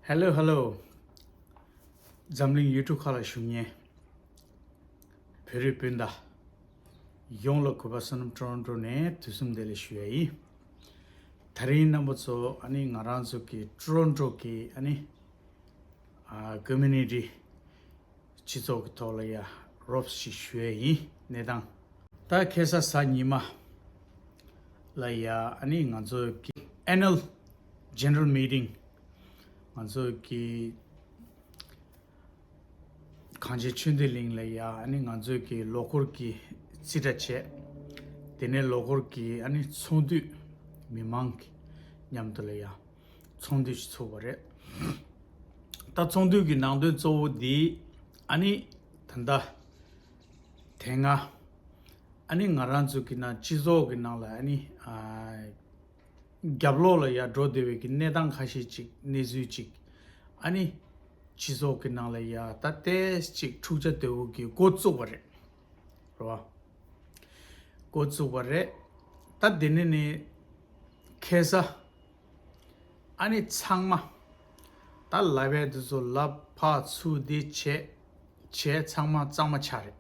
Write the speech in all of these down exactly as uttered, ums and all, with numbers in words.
Hello hello. འཛམ་གླིང་ཡུལ་གྲུ་ཁག་ལ་བཞུགས་མཁན་བོད་རིགས་སྤུན་ཟླ་ཡོངས་ལ་གུས་པ་བསོད་ནམས་ཊོ་རོན་ཊོ་ནས་དུས་གསུམ་བདེ་ལེགས་ཞུ་ཡ་ཡིན། དེ་རིང་རྣམ་པ་ཚོ་ཨ་ནི་ང་རང་ཚོ་གི་ཊོ་རོན་ཊོ་གི་ཨ་ནི་ཨ་ཀོ་མུ་ནི་ཊི་སྤྱི་ཚོགས་ཀྱི་ཐོག་ལ་ཡ་རོབ་ཅིག་ཞུ་ཡ་ཡིན་གནས་སྟངས། ད་ཁ་སང་གཟའ་ཉི་མ་ལ་ཡ་ཨ་ནི་ང་ཚོ་གི་ཨེ་ནུ་ཨལ་ཇེ་ནེ་རལ་མི་ཊིང་ང་ཚོ་གི་གངས་ཅན་ཆོས་ལྡན་གླིང་ལ་ཡ་ཨ་ནི་ང་ཚོ་གི་ལོ་འཁོར་གྱི་རྩིས་ཁྲ་བྱས། དེ་ནས་ལོ་འཁོར་གྱི་ཨ་ནི་ཚོགས་འདུ་མི་མང་གི་མཉམ་དུ་ལ་ཡ་ཚོགས་འདུ་ཞིག་ཚུགས་པ་རེད། ད་ཚོགས་འདུ་གི་ནང་དོན་གཙོ་བོ་འདི་ཨ་ནི་ད་ལྟ་དེ་སྔ་ཨ་ནི་ང་རང་ཚོ་གི་ནང་སྤྱི་ཚོགས་ཀྱི་ནང་ལ་ཨ་ནི་ཨ་རྒྱབ་ལོགས་ལ་ཡར་འགྲོ་བསྡད་པའི་གི་གནས་སྟངས་ཁ་ཤས་ཅིག་གནས་ཚུལ་ཅིག་ཨ་ནི་སྤྱི་ཚོགས་ཀྱི་ནང་ལ་ཡ་ད་ཏོག་ཙམ་འཁྲུག་ཆ་དོད་པོ་གི་འགོ་བཙུགས་པ་རེད། རེད་བ། འགོ་བཙུགས་པ་རེད། ད་དེ་ནས་ནི་ཁ་སང་ཨ་ནི་ཚང་མ་ད་ལབ་ཡ་དེ་ཚོ་ལབ་ཕར་ཚུར་འདི་བྱས་བྱས་ཚང་མ་གཙང་མ་ཆགས་རེད།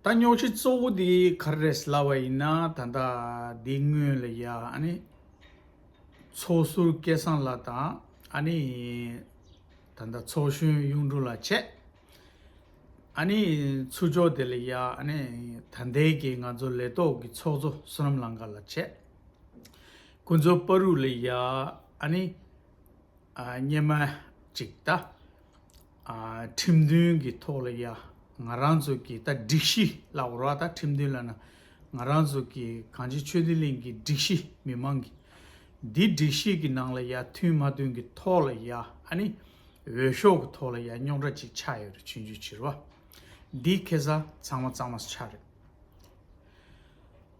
ད་རྙོག་གཞི་གཙོ་བོ་འདི་ག་རེ་རེད་ལབ་པ་ཡིན་ན་ད་ལྟ་འདི་སྔོན་ལ་ཡ་ཨ་ནི་མཚོ་ཟུར་སྐལ་བཟང་ལགས་དང་ཨ་ནི་ད་ལྟ་ཚོགས་གཞོན་གཡུང་དྲུང་ལགས་བྱས། ཨ་ནི་ཚུར་ཕྱོགས་དེ་ལ་ཡ་ཨ་ནི་ད་ལྟའི་གི་ང་ཚོ་ལས་ཐོག་གི་ཚོགས་གཙོ་བསོད་ནམས་ལང་ཀ་ལགས་བྱས། ཁོ་ཚོ་བར་དུ་ལ་ཡ་ཨ་ནི་ཨ་སྔོན་མ་ཅིག་ད་ཨ་ཁྲིམས་མཐུན་གྱི་ཐོག་ལ་ཡ་ང་རང་ཚོ་གི་ད་སྒྲིག་གཞི་ལབ་དགོས་རེད་བ། ད་ཁྲིམས་མཐུན་ལབ་ན་ང་རང་ཚོ་གི་གངས་ཅན་ཆོས་ལྡན་གླིང་གི་སྒྲིག་གཞི་མི་མང་གི་འདི་སྒྲིག་གཞི་གི་ནང་ལ་ཡ་མཐུན་མ་མཐུན་གྱི་ཐོག་ལ་ཡ་ཨ་ནི་འོས་ཤོག་གི་ཐོག་ལ་ཡ་རྙོག་དྲ་ཅིག་ཆགས་ཡོད་རེད། ཆུང་ཆུང་བྱས་རེད་བ། འདི་ཁ་སང་ཚང་མ་གཙང་མ་ཆགས་རེད།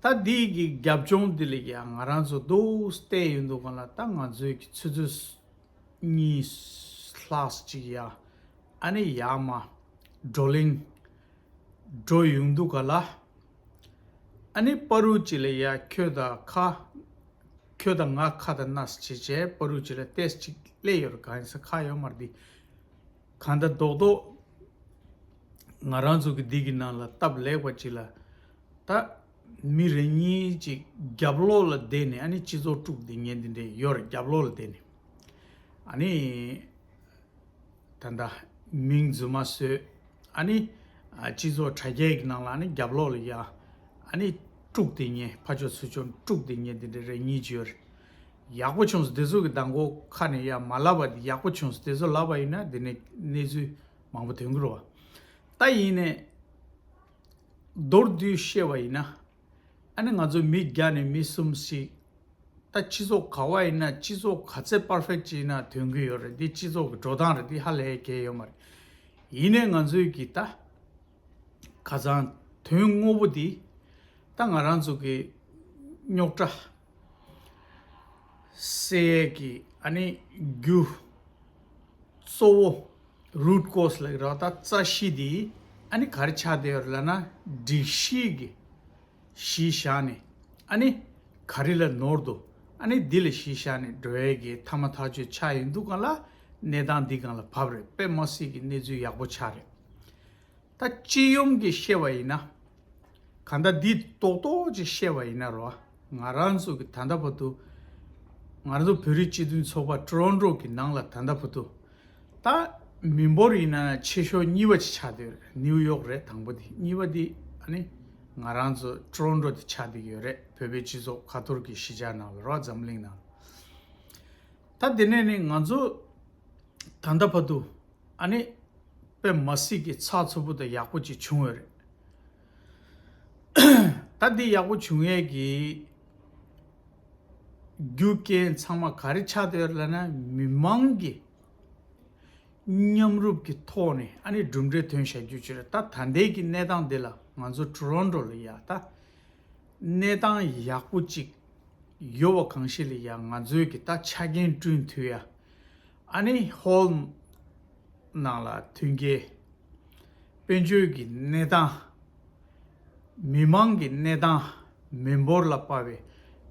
ད་འདི་གི་རྒྱབ་ལྗོངས་འདི་ལ་ཡ་ང་རང་ཚོ་འདུག་བལྟས་ཡོང་དུས་སྒང་ལ་ད་ང་ཚོའི་གི་ཆུ་ཚོད་གཉིས་ལྷག་ཅིག་ཡ་ཨ་ནི་ཡར་མར་བགྲོ་གླེང་འགྲོ་ཡོང་དུས་སྒང་ལ་ཨ་ནི་བར་དུ་ཅིག་ལ་ཡ་ཁྱོད་དང་ཁ་ཁྱོད་དང་ང་ཁ་དང་སྣ་བྱས་བྱས་བར་དུ་ཅིག་ལ་ཏོག་ཙམ་ཅིག་སླེབས་ཡོད་རེད། གང་ཡིན་ཟེར་ཁ་ཡོད་མ་རེད། འདི་གང་ལྟར་རྡོག་རྡོག་ང་རང་ཚོ་གི་འདི་གི་ནང་ལ་སྟབས་ལེགས་པ་ཅིག་ལ་ད་མི་རེ་གཉིས་ཅིག་རྒྱབ་ལོགས་ལ་བསྡད་ནས་ཨ་ནི་སྤྱི་ཚོགས་དཀྲུགས་བསྡད་མཁན་འདི་འདྲས་ཡོད་རེད། རྒྱབ་ལོགས་ལ་བསྡད་ནས་ཨ་ནི་ད་ལྟ་མིང་རྫུན་མ་བཟོས་ཨ་ནི་ཨ་སྤྱི་ཚོགས་དྲ་རྒྱའི་གི་ནང་ལ་ཨ་ནི་རྒྱབ་ལོགས་ལ་ཡ་ཨ་ནི་དཀྲུགས་བསྡད་མཁན་ཕར་ཕྱོགས་ཚུར་ཕྱོགས་དཀྲུགས་བསྡད་མཁན་འདི་འདྲས་རེ་གཉིས་ཅིག་ཡོད་རེད། ཡག་པོ་བྱུང་སོང་། དེ་ཚོ་གི་མདང་དགོང་ཁ་ནས་ཡ་མ་ལབ་པ་འདི་ཡག་པོ་བྱུང་སོང་། དེ་ཚོ་ལབ་པ་ཡིན་ན་འདི་ནས་གནས་ཚུལ་མང་པོ་ཐོན་གི་རེད་བ། ད་ཡིན་ནའི་མདོར་བསྡུས་བཤད་པ་ཡིན་ན་ཨ་ནི་ང་ཚོ་མི་བརྒྱ་ནས་མི་གསུམ་ཞིག་ད་སྤྱི་ཚོགས་ག་བ་ཡིན་ན་སྤྱི་ཚོགས་ག་ཚད་པར་ཕེག་ཅིག་ཡིན་ན་ཐོན་གི་ཡོད་རེད། འདི་སྤྱི་ཚོགས་ཀྱི་འགྲོ་སྟངས་རེད། འདི་ཧ་ལས་གལ་ཡོད་མ་རེད། ཡིན་ནའི་ང་ཚོའི་གི་ད་ཁ་སང་དོན་དངོས་པོ་འདི་ད་ང་རང་ཚོ་གི་རྙོག་དྲ་སེལ་ཡས་ཀྱི་ཨ་ནི་རྒྱུ་གཙོ་བོ་རུཊ་ཀོ་སི་ལབ་ཀྱི་རེད་བ། ད་རྩ་གཞི་འདི་ཨ་ནི་ག་རེ་ཆགས་བསྡད་ཡོད་རེད་ལབ་ན་སྒྲིག་གཞི་གི་གཞི་བཞག་ནས་ཨ་ནི་ག་རེ་ལ་ནོར་འདུག་ཨ་ནི་འདི་ལ་གཞི་བཞག་ནས་འགྲོ་ཡས་ཀྱི་མཐའ་མ་ཐག་གཅོད་ཆགས་ཡོང་དུས་སྒང་ལ་གནས་སྟངས་འདི་སྒང་ལ་བབས་རེད། དཔེ་མ་སྲིད་ཀྱི་གནས་ཚུལ་ཡག་པོ་ཆགས་རེད། ད་སྤྱི་ཡོངས་ཀྱི་བཤད་པ་ཡིན་ན་གང་ལྟར་འདི་རྡོག་རྡོག་ཅིག་བཤད་པ་ཡིན་ན་རོ། ང་རང་ཚོ་གི་ད་ལྟ་བར་དུ་ང་རང་ཚོ་བོད་རིགས་སྤྱི་མཐུན་ཚོགས་པ་ཊོ་རོན་ཊོ་གི་ནང་ལ་ད་ལྟ་བར་དུ་ད་མི་འབོར་ཡིན་ན་ཆེ་ཤོས་གཉིས་པ་ཅིག་ཆགས་བསྡད་ཡོད་རེད། ནིའུ་ཡོག་རེད་དང་པོ་དེ། གཉིས་པ་དེ་ཨ་ནི་ང་རང་ཚོ་ཊོ་རོན་ཊོ་དེ་ཆགས་བསྡད་ཡོད་རེད། བོད་པའི་སྤྱི་ཚོགས་ཁ་ཐོར་གྱི་གཞིས་ཆགས་ནང་ལ་རོ། འཛམ་གླིང་ནང་ལ། ད་དེ་ནས་ནི་ང་ཚོ་ད་ལྟ་བར་དུ་ཨ་ནི་དཔེ་མ་སྲིད་ཀྱི་ཚགས་ཚུད་པོ་དང་ཡག་པོ་ཅིག་བྱུང་ཡོད་རེད། ད་འདི་ཡག་པོ་བྱུང་ཡས་ཀྱི་རྒྱུ་རྐྱེན་ཚང་མ་ག་རེ་ཆགས་བསྡད་ཡོད་རེད་ལབ་ན་མི་མང་གི་མཉམ་རུབ་ཀྱི་ཐོག་ནས་ཨ་ནི་གྲུབ་འབྲས་ཐོན་བཞག་རྒྱུ་ཅིག་རེད། ད་ད་ལྟའི་གི་གནས་སྟངས་འདི་ལ་ང་ཚོ་ཊོ་རོན་ཊོ་ལ་ཡ་ད་གནས་སྟངས་ཡག་པོ་ཅིག་ཡོད་པ་གང་ཞིག་ལ་ཡ་ང་ཚོའི་གི་ད་ཆ་རྐྱེན་བསྐྲུན་ཐུབ་ཡ། ཨ་ནི་ཧོལ་ནང་ལ་མཐུན་རྐྱེན། དཔལ་འབྱོར་གྱི་གནས་སྟངས། མི་མང་གི་གནས་སྟངས། མི་འབོར་ལ་དཔག་པའི་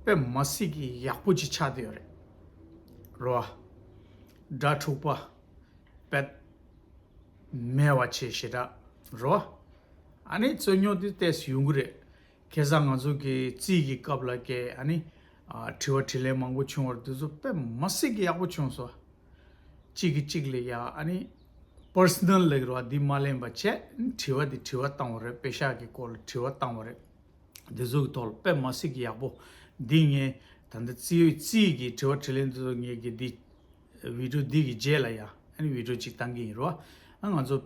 དཔེ་མ་སྲིད་ཀྱི་ཡག་པོ་ཅིག་ཆགས་བསྡད་ཡོད་རེད། རོ། དགྲ་འཁྲུག་པ་དཔེ་མེད་པ་བྱས་ཞེ་དྲག་རོ། ཨ་ནི་རྩོད་རྙོག་འདི་ཏོག་ཙམ་ཡོང་གི་རེད། ཁ་སང་ང་ཚོ་གི་རྩིས་ཀྱི་སྐབས་ལ་ཀྱེ་ཨ་ནི་ཨ་དྲི་བ་དྲིས་ལན་མང་པོ་བྱུང་བ་རེད། འདི་ཚོ་དཔེ་མ་སྲིད་ཀྱི་ཡག་པོ་བྱུང་སོང་། གཅིག་གིས་གཅིག་ལ་ཡ་ཨ་ནི་པར་སོ་ནལ་ལབ་རོགས་འདི་མ་ལེན་པ་བྱས། དྲི་བ་འདི་དྲི་བ་བཏང་བ་རེད། པེ་ཤག་གི་སྐོར་ལ་དྲི་བ་བཏང་བ་རེད། འདི་ཚོ་གི་ཐོག་ལ་དཔེ་མ་སྲིད་ཀྱི་ཡག་པོ། འདི་ངས་ད་ལྟ་རྩིས་རྩིས་ཀྱི་དྲི་བ་དྲིས་ལན་འདི་ཚོ་ངས་ཀྱི་འདི་བི་ཌིའོ་འདི་གི་རྗེས་ལ་ཡ་ཨ་ནི་བི་ཌིའོ་གཅིག་བཏང་གི་ཡིན་རོ། ཨ་ང་ཚོ་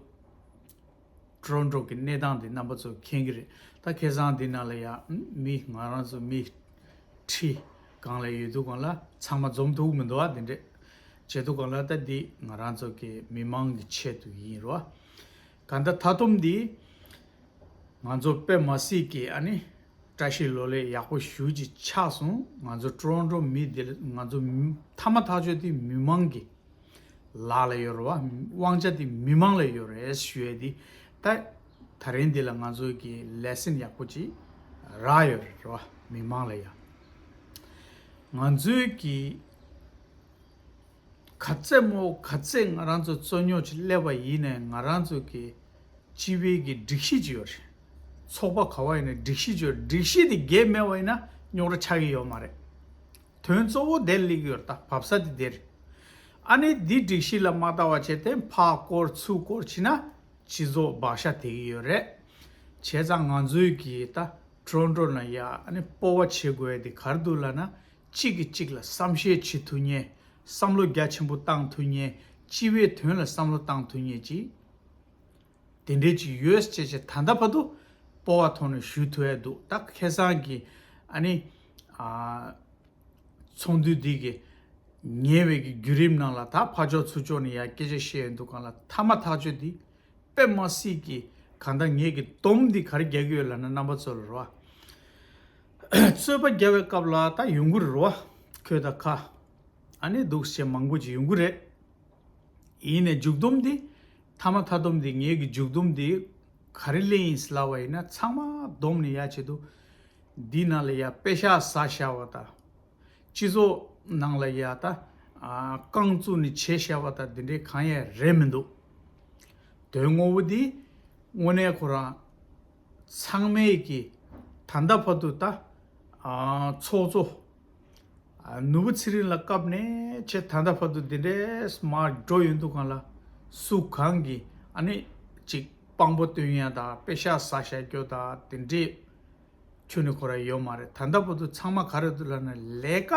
ཊོ་རོན་ཊོ་གི་གནས་སྟངས་འདི་རྣམ་པ་ཚོ་མཁྱེན་གྱི་རེད། ད་ཁ་སང་འདི་ནང་ལ་ཡ་མི་ང་རང་ཚོ་མི་ཁྲི་སྒང་ལ་ཡོད་དུས་སྒང་ལ་ཚང་མ་འཛོམས་ཐུབ་མི་འདུག་ཨ། འདི་འདྲས་བྱེད་དུས་སྒང་ལ་ད་འདི་ང་རང་ཚོ་གི་མི་མང་གི་ཆེད་དུ་ཡིན་རོ། གང་ལྟར་མཐའ་སྡོམ་འདི་ང་ཚོ་དཔེ་མ་སྲིད་ཀྱི་ཨ་ནི་བཀྲ་ཤིས་ལོ་ལེགས་ཡག་པོ་ཞུ་ཅིག་ཆགས་སོང་། ང་ཚོ་ཊོ་རོན་ཊོ་མི་འདི་ལ་ང་ཚོ་མི་མཐའ་མ་ཐག་ཆོད་དེ་མི་མང་གི་ལག་ལ་ཡོད་རེད་བ། དབང་ཆ་དེ་མི་མང་ལ་ཡོད་རེད་ཞུ་ཡས་དེ་ད་ད་རིང་འདི་ལ་ང་ཚོ་གི་ལེ་སན་ཡག་པོ་ཅིག་རག་ཡོད་རེད་བ། མི་མང་ལ་ཡ་ང་ཚོའི་གི་ག་ཚད་མོ་ག་ཚད་ང་རང་ཚོ་རྩོད་རྙོག་ཅིག་སླེབས་པ་ཡིན་ནའི་ང་རང་ཚོ་གི་སྤྱི་པའི་གི་སྒྲིག་གཞི་ཅིག་ཡོད་རེད། ཚོགས་པ་ག་བ་ཡིན་ནའི་སྒྲིག་གཞི་ཅིག་ཡོད་རེད། སྒྲིག་གཞི་དེ་འགལ་མེད་པ་ཡིན་ན་རྙོག་དྲ་ཆགས་ཀྱི་ཡོད་མ་རེད། དོན་གཙོ་བོ་དེར་སླེབས་ཀྱི་ཡོད་རེད། ད་བབས་ས་དེ་དེ་རེད། ཨ་ནི་འདི་སྒྲིག་གཞི་ལ་མ་ལྟ་བ་བྱས་ཏེ་ཕར་སྐོར་ཚུར་སྐོར་བྱས་ན་སྤྱི་ཚོགས་བག་ཆགས་དེ་གི་ཡོད་རེད། བྱས་ཙང་ང་ཚོའི་གི་ད་ཊོ་རོན་ཊོ་ན་ཡ་ཨ་ནི་སྤོབས་པ་བྱེད་དགོས་ཡ་དེ་ག་རེ་འདུག་ལབ་ན། གཅིག་གིས་གཅིག་ལ་བསམ་ཤེས་བྱེད་ཐུབ་མཁན། བསམ་བློ་རྒྱ་ཆེན་པོ་བཏང་ཐུབ་མཁན། སྤྱི་པའི་དོན་ལ་བསམ་བློ་བཏང་ཐུབ་མཁན་ཅིག་དེ་འདྲས་ཅིག་ཡོད་ཅེས་བྱས་ད་ལྟ་བར་དུ་སྤོབས་པ་ཐོག་ནས་ཞུ་ཐུབ་ཡ་འདུག་ད་ཁ་སང་གི་ཨ་ནི་ཨ་ཚོགས་འདུ་འདི་གི་ཉེ་བའི་གི་བརྒྱུད་རིམ་ནང་ལ་ད་ཕར་ཕྱོགས་ཚུར་ཕྱོགས་ནས་ཡ་སྐད་ཆ་བཤད་ཡོང་དུས་སྒང་ལ་མཐའ་མ་ཐག་ཆོད་འདི་དཔེ་མ་སྲིད་ཀྱི་གང་ལྟར་ངས་ཀྱི་སྡོམ་འདི་ག་རེ་རྒྱག་གི་ཡོད་ལབ་ན། རྣམ་པ་ཚོ་ལ་རོ། རྩོད་པ་རྒྱག་པའི་སྐབས་ལ་ད་ཡོང་གི་རེད་རོ། ཁོས་ད་ཁ་ཨ་ནི་འདུག་སེ་མང་པོ་ཅིག་ཡོང་གི་རེད། ཡིན་ནའི་མཇུག་སྡོམ་འདི་མཐའ་མ་མཐའ་སྡོམ་འདི་ངས་ཀྱི་མཇུག་སྡོམ་འདི་ག་རེ་ལེན་ཡིན་ལབ་པ་ཡིན་ན། ཚང་མ་བསྡོམས་ནས་ཡ་བྱེད་དུ་འདི་ནང་ལ་ཡ་པེ་ཤག་ཟ་བཞག་པ་དང་། སྤྱི་ཚོགས་ནང་ལ་ཡ་ད་ཨ་རྐང་བཙུགས་ནས་བྱས་བཞག་པ་དང་འདི་འདྲའི་གང་ཡང་རེད་མི་འདུག་དོན་དངོས་པོ་འདི་དངོས་གནས་ཁོ་རང་ཚང་མས་ཀྱི་ད་ལྟ་བར་དུ་ད་ཨ་ཚོགས་གཙོ་ཨ་ནོར་བུ་ཚེ་རིང་ལ་བཀབ་ནས་བྱས་ད་ལྟ་བར་དུ་འདི་འདྲའི་མར་འགྲོ་ཡོང་དུས་སྒང་ལ་སུ་གང་གིས་ཨ་ནི་ཅིག་དཔང་པོ་སྟོན་ཡ་དང་པེ་ཤག་ཟ་བཞག་རྒྱུ་དང་དེ་འདྲའི་ཁྱོན་ནས་ཁོ་རང་ཡོད་མ་རེད། ད་ལྟ་བར་དུ་ཚང་མ་ག་རེ་འདུག་ལབ་ན་ལས་ཀ་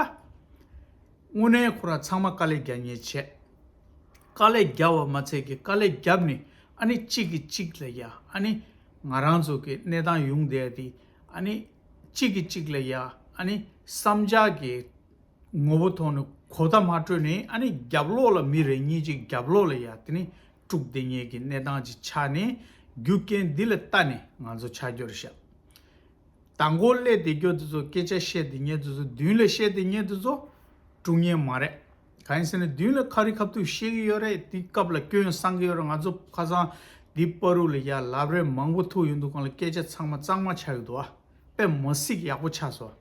དངོས་གནས་ཁོ་རང་ཚང་མ་དཀའ་ལས་རྒྱག་མཁན་བྱས། དཀའ་ལས་རྒྱག་པ་མ་ཚད་ཀྱི་དཀའ་ལས་བརྒྱབ་ནས་ཨ་ནི་གཅིག་གིས་གཅིག་ལ་ཡ་ཨ་ནི་ང་རང་ཚོ་གི་གནས་སྟངས་ཡོང་བསྡད་དེ་ཨ་ནི་གཅིག་གིས་གཅིག་ལ་ཡ་ཨ་ནི་བསམ་འཆར་གྱི་ངོ་བོ་ཐོག་ནས་གོ་བརྡ་མ་སྤྲོད་ནས་ཨ་ནི་རྒྱབ་ལོགས་ལ་མི་རེ་གཉིས་ཅིག་རྒྱབ་ལོགས་ལ་ཡ་དེ་ནི་དཀྲུགས་བསྡད་མཁན་གྱི་གནས་སྟངས་ཅིག་ཆགས་ནས་རྒྱུ་རྐྱེན་འདི་ལ་ལྟ་ནས་ང་ཚོ་ཆགས་རྒྱུ་རེད་ཤག་དང་པོ་སླེབས་བསྡད་རྒྱུ་དེ་ཚོ་སྐད་ཆ་བཤད་བསྡད་མཁན་དེ་ཚོ་མདུན་ལ་བཤད་བསྡད་མཁན་དེ་ཚོ་དཀྲུག་མཁན་མ་རེད། གང་ཡིན་ཟེར་ན་མདུན་ལ་ཁ་རི་ཁ་ཐུག་བཤད་ཀྱི་ཡོད་རེད། དེ་སྐབས་ལ་སྐྱོན་སང་གི་ཡོད་རེད། ང་ཚོ་ཁ་སང་འདི་བར་དུ་ལ་ཡ་ལབ་རེས་མང་པོ་ཐུག་ཡོང་དུས་སྒང་ལ་སྐད་ཆ་ཚང་མ་གཙང་མ་ཆགས་ཀྱི་འདུག་ཨ། དཔེ་མ་སྲིད་ཀྱི་ཡག་པོ་ཆགས་སོང་།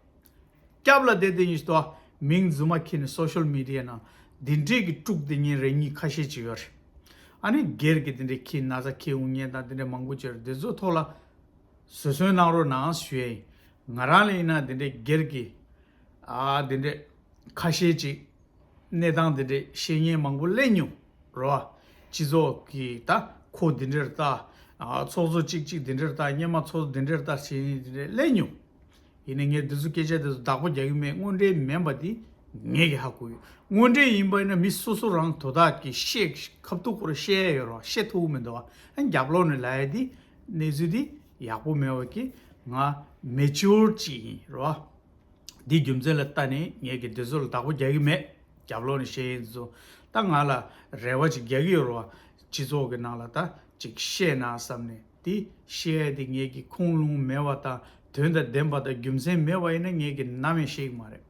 སྐྱབས་ལ་བསྡད་དེ་ཡིན་ཞིག་ཏོ། མིང་རྫུན་མ་ཁྱེར་ནས་སོ་ཤལ་མི་ཌི་ཡ་ནང་འདི་འདྲས་ཀྱི་དཀྲུགས་བསྡད་མཁན་རེ་གཉིས་ཁ་ཤས་ཅིག་ཡོད་རེད། ཨ་ནི་སྒེར་གྱི་འདི་འདྲས་ཁྱེར་ན་ཚ་ཁྱེར་འོང་མཁན་དང་འདི་འདྲས་མང་པོ་ཅིག་ཡོད་རེད། འདི་ཚོའི་ཐོག་ལ་བཟོད་བསྲན་གནང་རོགས་གནང་ཞུ་ཡས་ཡིན། ང་རང་ལ་ཡིན་ན་འདི་འདྲས་སྒེར་གྱི་ཨ་འདི་འདྲས་ཁ་ཤས་ཅིག་གནས་སྟངས་འདི་འདྲས་བཤད་མཁན་མང་པོ་སླེབས་མྱོང་རོ། སྤྱི་ཚོགས་ཀྱི་ད་ཁོ་འདི་འདྲས་ལྟ། ཨ་ཚོགས་གཙོ་གཅིག་གཅིག་འདི་འདྲས་ལྟ། སྔོན་མ་ཚོགས་གཙོ་འདི་འདྲས་ལྟ་བྱས་ནས་འདི་འདྲས་སླེབས་མྱོང་། ཡིན་ནའི་ངས་འདི་ཚོ་སྐད་ཆ་འདི་ཚོ་བདག་པོ་རྒྱག་གི་མེད། དངོས་འབྲེལ་མིན་པ་འདི་ངས་ཀྱི་ཧ་གོ་ཡོད། དངོས་འབྲེལ་ཡིན་པ་ཡིན་ན་མི་སོ་སོ་རང་དོ་བདག་གིས་བཤད་ཁ་ཐུག་ཁོ་རང་བཤད་ཡ་ཡོད་རེད་བ། བཤད་ཐུབ་ཀྱི་མི་འདུག་བ། ཨ་རྒྱབ་ལོགས་ནས་ལབ་ཡ་འདི་གནས་ཚུལ་འདི་ཡག་པོ་མེད་པ་གི་ང་མེ་ཅུར་ཅིག་ཡིན་རེད་བ། འདི་རྒྱུ་མཚན་ལ་ལྟ་ནས་ངས་ཀྱི་འདི་ཚོ་ལ་བདག་པོ་རྒྱག་གི་མེད། རྒྱབ་ལོགས་ནས་བཤད་ཡིན་ཚོ་ད་ང་ལ་རེ་བ་ཅིག་རྒྱག་གི་ཡོད་རེད་བ། སྤྱི་ཚོགས་ཀྱི་ནང་ལ་ད་ཅིག་བཤད་ན་བསམ་ནས། དེ་བཤད་ཡ་དེ་ངས་ཀྱི་ཁུངས་ལུང་མེད་པ་དང་དོན་དང་ལྡན་པ་དང་རྒྱུ་མཚན་མེད་པ་ཡིན་ན་ངས་ཀྱི་ནམ་ཡང་བཤད་ཀྱི་མ་རེད།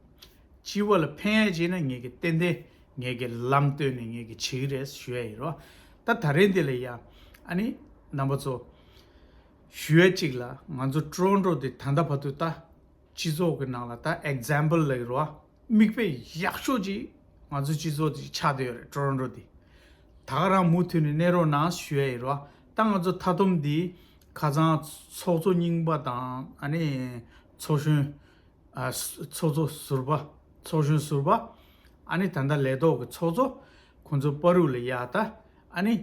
སྤྱི་པ་ལ་ཕན་ཡ་བྱས་ན་ངས་ཀྱི་ཏན་ཏན་ངས་ཀྱི་ལམ་སྟོན་ནས་ངས་ཀྱི་བྱེད་ཀྱི་རེད་ཞུ་ཡ་ཡིན་རོ། ད་ད་རེས་འདི་ལ་ཡ་ཨ་ནི་རྣམ་པ་ཚོ་ཞུ་ཡ་གཅིག་ལ་ང་ཚོ་ཊོ་རོན་ཊོ་དེ་ད་ལྟ་བར་དུ་ད་སྤྱི་ཚོགས་ཀྱི་ནང་ལ་ད་ཨེག་ཛམ་པལ་ལབ་ཀྱི་རེད་བ། མིག་དཔེ་ཡག་ཤོས་ཅིག་ ང་ཚོ་སྤྱི་ཚོགས་དེ་ཆགས་བསྡད་ཡོད་རེད། ཊོ་རོན་ཊོ་དེ། ད་ག་རང་མུ་མཐུད་ནས་གནས་རོགས་གནང་ཞུ་ཡ་ཡིན་རོ། ད་ང་ཚོ་མཐའ་སྡོམ་འདི་ཁ་སང་ཚོགས་གཙོ་རྙིང་པ་དང་ཨ་ནི་ཚོགས་གཞོན། ཨ་ཚོགས་གཙོ་ཟུར་པ། ཚོགས་གཞོན་ཟུར་པ། ཨ་ནི་ད་ལྟ་ལས་ཐོག་གི་ཚོགས་གཙོ། ཁོང་ཚོ་བར་དུ་ལ་ཡ་ད་ཨ་ནི་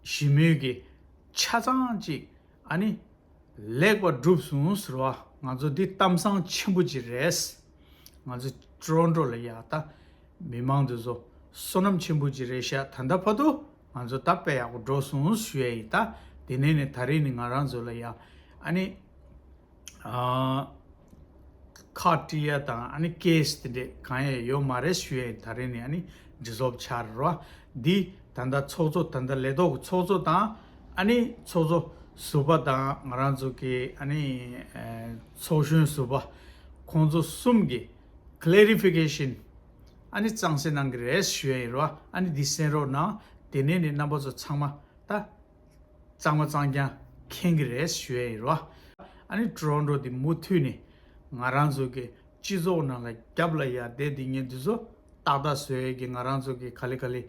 ཞི་མོལ་གྱི་ཆ་ཚང་ཅིག་ཨ་ནི་ལེགས་པར་གྲུབ་སོང་ཟེར་བ། ང་ཚོ་འདི་གཏམ་བཟང་ཆེན་པོ་ཅིག་རེད། ང་ཚོ་ཊོ་རོན་ཊོ་ལ་ཡ་ད་མི་མང་འདི་ཚོ་བསོད་ནམས་ཆེན་པོ་ཅིག་རེད་ཤག་ད་ལྟ་བར་དུ་ང་ཚོ་ད་དཔེ་ཡག་པོ་འགྲོ་སོང་ཞུ་ཡ་ཡིན། ད་དེ་ནས་ནི་ད་རེས་ནི་ང་རང་ཚོ་ལ་ཡ་ཨ་ནི་ཨ་ཁ་བྲི་ཡ་དང་ཨ་ནི་ཀེ་སི་དེ་འདྲས་གང་ཡང་ཡོད་མ་རེད་ཞུ་ཡ་ཡིན། ད་རེས་ནི་ཨ་ནི་འདྲི་རྩོད་ཆགས་རེད་རོ། འདི་ད་ལྟ་ཚོགས་གཙོ། ད་ལྟ་ལས་ཐོག་གི་ཚོགས་གཙོ་དང་ཨ་ནི་ཚོགས་གཙོ་ཟུར་པ་དང་ང་རང་ཚོ་གི་ཨ་ནི་ཨ་ཚོགས་གཞོན་ཟུར་པ། ཁོང་ཚོ་གསུམ་གྱི་ཀི་ལེ་རི་ཕི་ཀེ་ཤན་ཨ་ནི་གཙང་སེལ་གནང་གི་རེད་ཞུ་ཡ་ཡིན་རོ། ཨ་ནི་འདི་གསན་རོགས་གནང་། དེ་ནས་ནི་རྣམ་པ་ཚོ་ཚང་མ་ད་གཙང་མ་གཙང་རྐྱང་མཁྱེན་གྱི་རེད་ཞུ་ཡ་ཡིན་རོ། ཨ་ནི་ཊོ་རོན་ཊོ་འདི་མུ་མཐུད་ནས་ང་རང་ཚོ་གི་སྤྱི་ཚོགས་ནང་ལ་རྒྱབ་ལ་ཡ་བསྡད་དེ་ངས་འདི་ཚོ་ཏག་ཏག་བཟོ་ཡས་ཀྱི་ང་རང་ཚོ་གི་ག་ལེ་ག་ལེ་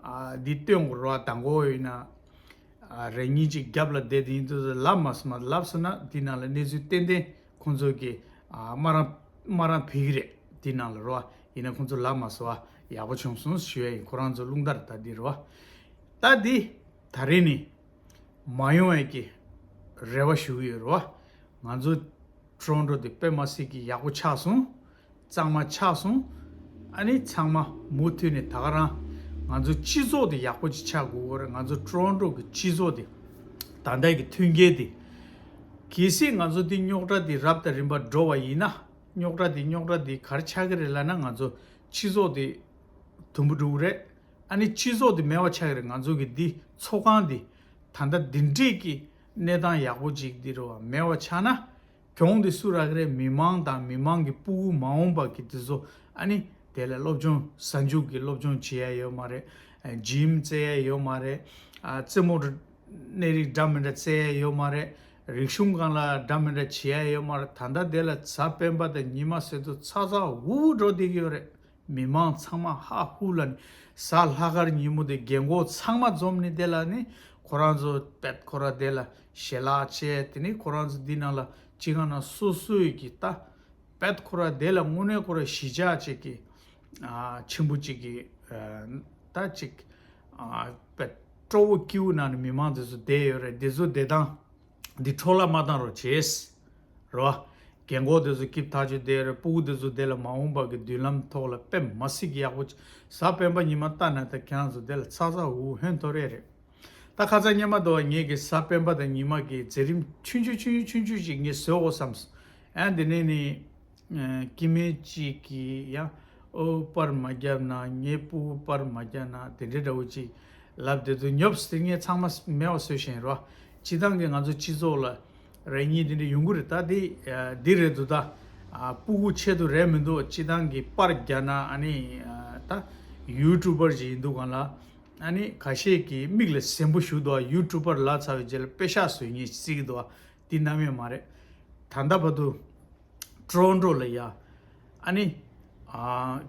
ཨ་འདི་སྟོན་དགོས་རོ། དང་པོ་ཡིན་ན་ཨ་རེ་གཉིས་ཅིག་རྒྱབ་ལ་བསྡད་དེ་ཡིན་དུས་ལབ་མ་སོང་། མ་ལབ་སོང་ན་འདི་ནང་ལ་གནས་ཚུལ་ཏན་ཏན་ཁོང་ཚོ་གི་ཨ་མ་རང་མ་རང་ཕེབས་ཀྱི་རེད། འདི་ནང་ལ་རོ། ཡིན་ན་ཁོང་ཚོ་ལབ་མ་སོང་བ། ཡག་པོ་བྱུང་སོང་ཞུ་ཡ་ཡིན། ཁོ་རང་ཚོ་རླུང་ལྟར་ད་འདི་རོ། ད་འདི་ད་རེས་ནི་མ་ཡོང་ཡས་ཀྱི་རེ་བ་ཞུ་གི་ཡོད་རེད་བ། ང་ཚོ་ཊོ་རོན་ཊོ་དེ་དཔེ་མ་སྲིད་ཀྱི་ཡག་པོ་ཆགས་སོང་། གཙང་མ་ཆགས་སོང་། ཨ་ནི་ཚང་མ་མུ་མཐུད་ནས་ད་ག་རང་ང་ཚོ་སྤྱི་ཚོགས་དེ་ཡག་པོ་ཅིག་ཆགས་དགོས་ཀྱི་རེད། ང་ཚོ་ཊོ་རོན་ཊོ་གི་སྤྱི་ཚོགས་དེ་ད་ལྟ་གི་མཐུན་རྐྱེན་དེ། གལ་སྲིད་ང་ཚོ་དེ་རྙོག་དྲ་དེ་རབ་དང་རིམ་པ་འགྲོ་བ་ཡིན་ན། རྙོག་དྲ་དེ་རྙོག་དྲ་དེ་ག་རེ་ཆགས་ཀྱི་རེད་ལབ་ན། ང་ཚོ་སྤྱི་ཚོགས་དེ་དུམ་བུ་འགྲོ་གི་རེད། ཨ་ནི་སྤྱི་ཚོགས་དེ་མེད་པ་ཆགས་ཀྱི་རེད། ང་ཚོ་གི་འདི་ཚོགས་ཁང་འདི་ད་ལྟ་འདི་འདྲས་ཀྱི་གནས་སྟངས་ཡག་པོ་ཅིག་འདི་རེད་བ། མེད་པ་ཆགས་ན་གྱོང་དེ་སུ་རག་གི་རེད། མི་མང་དང་མི་མང་གི་ཕྲུ་གུ་མ་འོངས་པ་གི་དེ་ཚོ་ཨ་ནི་དེ་ལ་སློབ་སྦྱོང་གཟའ་མཇུག་གི་སློབ་སྦྱོང་བྱེད་ཡ་ཡོད་མ་རེད། ཇིམ་རྩེ་ཡ་ཡོད་མ་རེད། ཨ་རྩེད་མོ་གནས་རིགས་འདྲ་མི་འདྲ་རྩེ་ཡ་ཡོད་མ་རེད། རིག་གཞུང་སྒང་ལ་འདྲ་མི་འདྲ་བྱེད་ཡ་ཡོད་མ་རེད། ད་ལྟ་དེ་ལ་གཟའ་སྤེན་པ་དང་ཉི་མ་ཟེར་དུས་ཚ་ཚ་འུར་འུར་འགྲོ་བསྡད་ཀྱི་ཡོད་རེད། མི་མང་ཚང་མ་ཧ་ཧུ་ལ་ནི་གཟའ་ལྷག་དཀར་ཉིན་མོ་དེ་རྒན་གོག་ཚང་མ་འཛོམས་ནས་དེ་ལ་ནི་ཁོ་རང་ཚོ་པད་ཁོ་ར་དེ་ལ་ཞལ་ལག་བཅས། དེ་ནི་ཁོ་རང་ཚོ་འདི་ནང་ལ་སྤྱི་ཁང་ནང་སོ་སོའི་གི་ད་པད་ཁོ་ར་དེ་ལ་དངོས་གནས་ཁོ་ར་གཞིས་ཆགས་ཅིག་གི་ཨ་ཆེན་པོ་ཅིག་གི་ཨ་ད་ཅིག་ཨ་པད་སྤྲོ་བོ་སྐྱིད་པོ་ནང་ནས་མི་མང་དེ་ཚོ་བསྡད་ཡོད་རེད། དེ་ཚོ་བསྡད་སྟངས་འདི་འཕྲོ་བརླག་མ་བཏང་རོགས་བྱས། རོ། རྒན་གོག་དེ་ཚོ་སྐྱིབས་ཐག་ཆོད་བསྡད་རེད། ཕྲུ་གུ་དེ་ཚོ་དེ་ལ་མ་འོངས་པ་གི་མདུན་ལམ་ཐོག་ལ་དཔེ་མ་སྲིད་ཀྱི་ཡག་པོ་བྱས། གཟའ་སྤེན་པ་ཉི་མ་ལྟ་ན་ད་ཁྱེད་རང་ཚོ་དེ་ལ་ཚ་ཚ་འུར་འུར་ཧོན་ཐོར་རེ་རེད། ད་ཁ་སང་སྔོན་མ་དུ་བ་ངེད་ཀྱི་གཟའ་སྤེན་པ་དང་ཉི་མ་གི་མཛད་རིམ་ཆུང་ཆུང་ཆུང་ཆུང་ཆུང་ཆུང་ཞིག་ངས་བཟོས་འོ་བསམས། ཨ་འདི་ནས་ནི་ཨ་སྐྱེ་དམན་གཅིག་གིས་ཡང་ཨོ་པར་མ་བརྒྱབ་ན། ངའི་ཕྲུ་གུ་པར་མ་བརྒྱབ་ན། དེ་འདྲའི་འདྲ་བོ་ཅིག་ལབ་བསྡད་དུས་ཉོབ་སྟེ་ངས་ཚང་མ་མེད་པ་བཟོས་ཤིང་རོ། སྤྱི་བཏང་གི་ང་ཚོ་སྤྱི་ཚོགས་ལ་རེ་གཉིས་དེ་འདྲ་ཡོང་གི་རེད། ད་དེ་ཨ་འདི་རེད་འདུག་ད་ཨ་ཕྲུ་གུ་ཆེད་དུ་རེད་མི་འདུག་སྤྱི་བཏང་གི་པར་བརྒྱབ་ན་ཨ་ནི་ཨ་ད་ཡུ་ཊུབ་པར་ཅིག་ཡིན་འདུག་གང་ལ། ཨ་ནི་ཁ་ཤས་ཀྱིས་མིག་ལ་ཟིན་པོ་ཞུགས་འདུག་ཡུ་ཊུབ་པར་ལབ་ཚར་བའི་རྗེས་ལ་པེ་ཤག་བཟོ་མཁན་ཞིག་བརྩི་གི་འདུག་དེ་ནམ་ཡང་མ་རེད། ད་ལྟ་བར་དུ་ཊོ་རོན་ཊོ་ལ་ཡ་ཨ་ནི་ཨ་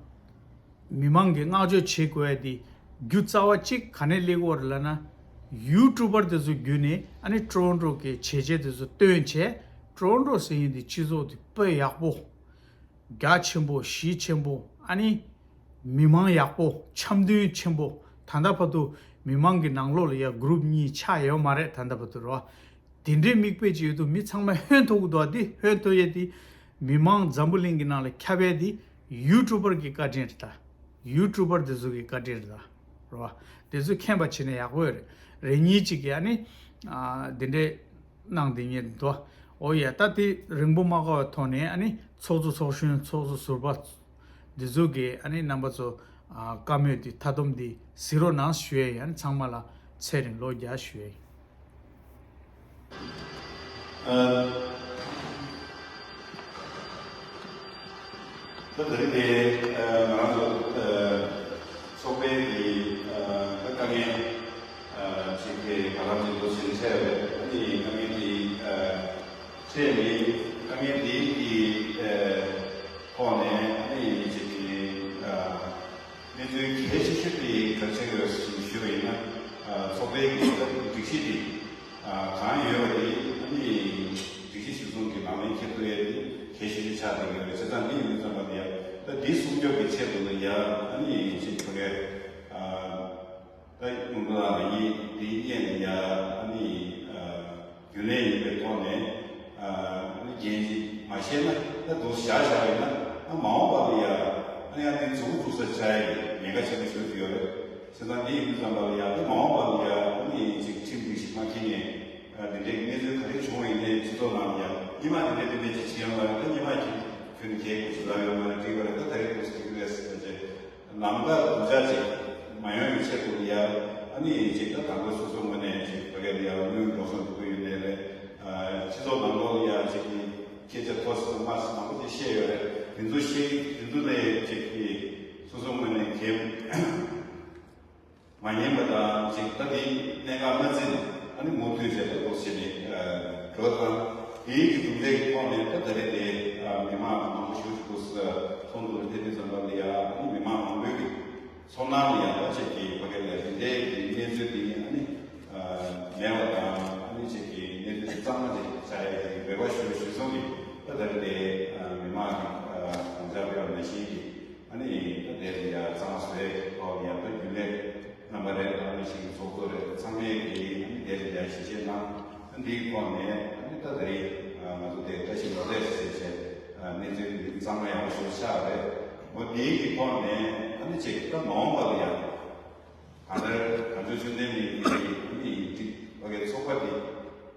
མི་མང་གིས་བསྔགས་བརྗོད་བྱེད་དགོས་ཡ་དེ་རྒྱུ་རྩ་བ་གཅིག་ག་ནས་སླེབས་ཡོད་རེད་ལབ་ན། ཡུ་ཊུབ་པར་དེ་ཚོ་བརྒྱུད་ནས་ཨ་ནི་ཊོ་རོན་ཊོ་གི་བྱས་རྗེས་དེ་ཚོ་སྟོན་བྱས། ཊོ་རོན་ཊོ་ཟེར་མཁན་དེ་སྤྱི་ཚོགས་དེ་དཔེ་ཡག་པོ། རྒྱ་ཆེན་པོ། གཞི་ཆེན་པོ། ཨ་ནི་མི་མང་ཡག་པོ། འཆམ་མཐུན་ཆེན་པོ། ད་ལྟ་བར་དུ་མི་མང་གི་ནང་ལོགས་ལ་ཡ་གུ་རུབ་གཉིས་ཆགས་ཡོད་མ་རེད། ད་ལྟ་བར་དུ་རོ། དེ་འདྲའི་མིག་དཔེ་ཅིག་ཡོད་དུས་མི་ཚང་མ་ཧོན་ཐོར་གི་འདུག་དེ་ཧོན་ཐོར་ཡས་དེ་མི་མང་འཛམ་བུ་གླིང་གི་ནང་ལ་ཁྱབ་ཡས་དེ་ཡུ་ཊུབ་པར་གི་བཀའ་དྲིན་རེད་ད། ཡུ་ཊུབ་པར་དེ་ཚོ་གི་བཀའ་དྲིན་རེད་ད། རོ། དེ་ཚོ་མཁྱེན་པ་བྱས་ན་ཡག་པོ་ཡོད་རེད། རེ་གཉིས་ཅིག་གིས་ཨ་ནི་ཨ་དེ་འདྲའི་གནང་དེ་ཉིད་དོ། ཨོ་ཡ། ད་དེ་རིང་པོ་མ་འགོར་བའི་ཐོག་ནས་ཨ་ནི་ཚོགས་གཙོ་ཚོགས་གཞོན་ཚོགས་གཙོ་ཟུར་པ་འདི་ཚོ་གིས་ཨ་ནི་རྣམ་པ་ཚོ་ཨ་བཀའ་མོལ་འདི་མཐའ་སྡོམ་འདི་གཟིགས་རོགས་གནང་ཞུ་ཡས་ཡིན། ཨ་ནི་ཚང་མ་ལ་ཚེ་རིང་ལོ་བརྒྱ་ཞུ་ཡས་ཡིན། ཨ། ད་དེ་རིང་དེ་ཨ་ང་རང་ཚོ་ཨ་ཚོགས་པའི་གི་ཨ་ད་དཀའ་ངལ་ཨ་ཅིག་གི་བར་ལམ་ཅིག་ཏུ་ཕྱིན་ཆད་རེད། ཨ་ནི་དཀའ་ངལ་དེ་ཨ་ཕྱིན་ནས་དཀའ་ངལ་དེ་གི་ཨ་ཐོག་ནས་ཨ་ནི་ཅིག་གི་ཨ་གནས་ཚུལ་ ཆེ་ཤོས་དེ་ག་རེ་ཆགས་ཡོད་ཞུ་ཞུ་བ་ཡིན་ན། ཨ་ཚོགས་པའི་གི་སྒྲིག་གཞི་དེ་ཨ་གང་ཡོད་པ་དེ་ཨ་ནི་སྒྲིག་གཞི་གཞིར་བཟུང་གི་ལག་ལེན་འཁྱེར་ཐུབ་ཡས་དེ་གལ་ཆེ་ཤོས་ཆགས་བསྡད་ཀྱི་ཡོད་རེད། བྱས་ཙང་འདི་ཡིན་དུས་ཙམ་པ་དེ་ཡ་ད་འདི་སྲུང་སྐྱོབ་ཀྱི་ཆེད་དུ་ལ་ཡ་ཨ་ནི་ཅིག་བ་གས་ཨ། ད་ཡོང་འདུག་ལ་ཡིན་དེ་སྙད་ནས་ཡ་ཨ་ནི་རྒྱུན་ལས་ཡིན་པའི་ཐོག་ནས་ཨ་ནི་འགན་ཅིག་མ་བཞེས་ན་ད་དུ་བཞག་བཞག་ཡིན་ན་ཨ་མ་འོངས་པ་ལ་ཡ་ཨ་ནི་ཨ་ནི་མཛུབ་མོ་འཛུགས་ས་ཆགས་ཡ་ཉེན་ཁ་ཆེན་པོ་ཞིག་ཡོད་རེད། བྱས་ཙང་འདི་ཡིན་དུས་ཙམ་པ་ལ་ཡ་ཨ་མ་འོངས་པ་ལ་ཡ་ཨ་ནི་ཅིག་ཁྲིམས་སྒྲིག་གཞི་མ་འཁྱེར་ནས་ཨ་འདི་འདྲའི་གནས་ཚུལ་ག་རེ་བྱུང་བ་ཡིན་ནའི་སྤྱི་ཚོགས་ནང་ལ་ཡ་སྔོན་མ་འདི་འདྲ་འདི་འདྲ་ཅིག་བྱས་ཡོད་མ་རེད། ད་སྔོན་མ་གི་ཁྱོན་ནས་གལ་དགོས་ཞིག་ལ་ཡོད་མ་རེད། འགྲིག་པ་རེད། ད་ད་རེས་འདུག་ཟེར་གྱི་རེད་ཟེར་བྱས། ལམ་ཁ་རུ་འཇགས་ཅིག་མ་ཡོང་བའི་ཆེད་དུ་ཡ་ཨ་ནི་ཅིག་ད་དང་པོ་སོ་སོ་ངོས་ནས་ཅིག་བ་གས་ལ་ཡ་དངུལ་འགྲོ་སོང་འགྲོ་གི་ཡོད་ནའི་རེད། ཨ་སྤྱི་ཚོགས་ནང་ལོགས་ལ་ཡ་ཅིག་གི་སྐད་ཆ་མཐོ་ས་དམའ་ས་མང་པོ་ཅིག་བཤད་ཡོད་རེད། དེ་ཚོ་བཤད་དེ་ཚོ་ལས་ཅིག་གི་སོ་སོ་ངོས་ནས་གལ་མ་ཉན་པ་དང་ཅིག་ད་དེ་གནད་འགག་མ་བརྩིས་ནས་ཨ་ནི་མུ་མཐུད་བྱས་ད་འདུག་བྱས་ནས་འགྲོ་དང་དེའི་གི་གྲུབ་འབྲས་ཀྱི་ཐོག་ནས་ད་ད་རེས་དེ་མི་མང་མང་པོ་ཞིག་ཅིག་འདུག་ས་མཐོང་འདུག་ལ་དེ་དུས་ཙམ་པ་ལ་ཡ་ཨ་ནི་མི་མང་མང་པོའི་གི་ཚོར་སྣང་ལ་ཡང་ཕལ་ཆེར་གྱི་བ་གས་ལ་དེ་འདྲའི་གི་གནས་ཚུལ་དེ་ཨ་ནི་མེད་པ་དང་ཨ་ནི་ཅིག་གི་གནས་ཚུལ་དེ་གཙང་མ་ཅིག་བྱ་ཡ་གི་འབད་པ་ཞུ་ཞུ་སོང་གི་ད་ད་རེས་དེ་མི་མང་གི་གང་ལྕགས་དཔེ་བ་ནང་བཞིན་གྱི་ཨ་ནི་ད་དེ་ལ་ཡ་གཙང་མ་བཟོ་ཡའི་ཐོག་ལ་ཡ་ད་རྒྱུན་ལས་རྣམ་པ་རེད། ཨ་ནི་ཞིག་གི་ཚོགས་གཙོ་རེད། ཚང་མས་གི་ཨ་ནི་དེ་ལ་ཡ་ཞིབ་དཔྱད་གནང་། ཨ་འདིའི་ཐོག་ནས་ཨ་ནི་ད་ད་རེས་ང་ཚོ་དེ་བཀྲ་ཤིས་ལོ་ལེགས་ཟེར་བྱས་གནས་ཚུལ་འདི་གཙང་མ་ཡག་པོ་ཞིག་ཆགས་རེད། འོ་དེའི་གི་ཐོག་ནས་ཨ་ནི་ཅིག་ད་མ་འོངས་པ་ལ་ཡ་གང་ལྟར་གངས་ལྗོངས་ཆོས་ལྡན་གླིང་གི་ཨ་ནི་ཡིག་སྒྲིག་བ་གའི་ཚོགས་པ་འདི་ལས་